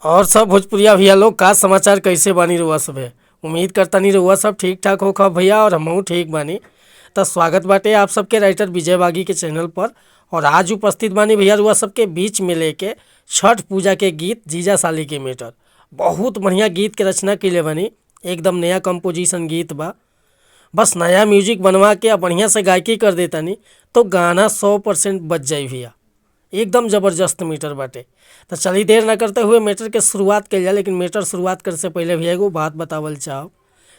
और सब भोजपुरिया भैया लोग का समाचार, कैसे बानी रउआ सभे? उम्मीद करतानी रउआ सब ठीक ठाक होखब भैया और हमहू ठीक बानी। त स्वागत बाटे आप सबके राइटर विजय बागी के चैनल पर। और आज उपस्थित बानी भैया रउआ सबके बीच में लेके छठ पूजा के गीत जीजा साली के मेटर। बहुत बढ़िया गीत के रचना कइले बानी, एकदम नया कंपोजिशन गीत बा। बस नया म्यूजिक बनवा के आ बढ़िया से गायकी कर देतानी तो गाना 100% बज जाई भैया, एकदम ज़बरदस्त मीटर बाटे। तो चलिए देर ना करते हुए मैटर के शुरुआत कइल जाए। लेकिन मैटर शुरुआत करे से पहले भैया एगो बात बतावल चाहब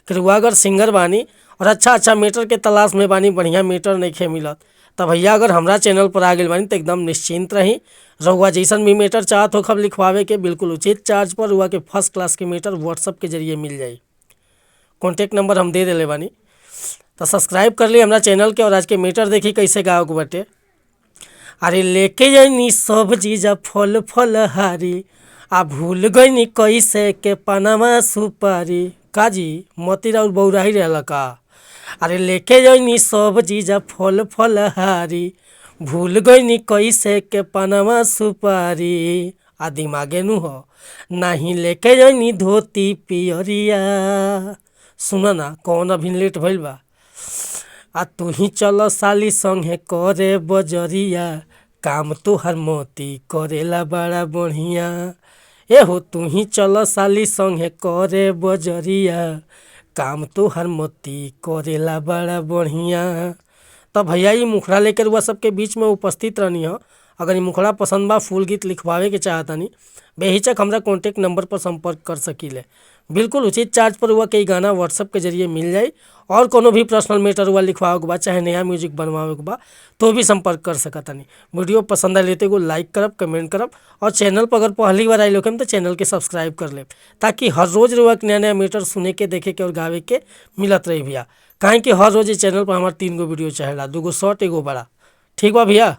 कि रउआ अगर सिंगर बानी और अच्छा अच्छा मैटर के तलाश में बानी, बढ़िया मैटर नइखे मिलत, त भैया अगर हमरा चैनल पर आ गइल बानी तो एकदम निश्चिंत रही। रउआ जैसन भी मैटर चाहत होखब लिखवावे के, बिल्कुल उचित चार्ज पर रउआ के फर्स्ट क्लास के मैटर व्हाट्सअप के जरिए मिल जाई। कॉन्टैक्ट नंबर हम दे देले बानी। तो सब्सक्राइब कर ली हमरा चैनल के और आज के मैटर देखी कैसे गावे के बाटे। अरे लेके अइनी सब जीजा फल फलहारी, आ भूल गइनी कैसे के पनमा सुपारी। काजी मती राउर बौराही रहल का? अरे लेके अइनी सब जीजा फल फलहारी, भूल गइनी कैसे के पनमा सुपारी। आ दिमागे नु हो नाही लेके अइनी धोती पियरिया। सुन ना कौन अभी लेट भइल बा। आ तू ही चल साली संगे करे बजरिया, काम तोहर मोती करेला बड़ा बढ़िया। ए हो तू ही चल साली संगे करे बजरिया, काम तोहर मोती करेला बड़ा बढ़िया। तो भैया ई मुखड़ा लेकर रउआ सबके बीच में उपस्थित रहनी ह। अगर ई मुखड़ा पसंद बा, फुल गीत लिखवावे के चाहतानी, बेहिचक हमरा कॉन्टैक्ट नंबर पर संपर्क कर सकीले। बिल्कुल उचित चार्ज पर रउआ के ई गाना व्हाट्सअप के जरिए मिल जाई। और कोनो भी पर्सनल मैटर रउआ लिखवावे के बा, चाहे नया म्यूजिक बनवावे के बा, तो भी संपर्क कर सकतानी। वीडियो पसंद आइल तो एगो लाइक करब, कमेंट करब और चैनल पर अगर पहली बार आइल होखम तो चैनल के सब्सक्राइब कर लेब, ताकि हर रोज़ रउआ के नया नया मैटर सुने के, देखे के और गावे के मिलत रही भैया। काहे कि हर रोज़ इस चैनल पर हमार 3 गो वीडियो चाहेला, 2 गो शॉर्ट 1 गो बड़ा। ठीक बा भैया।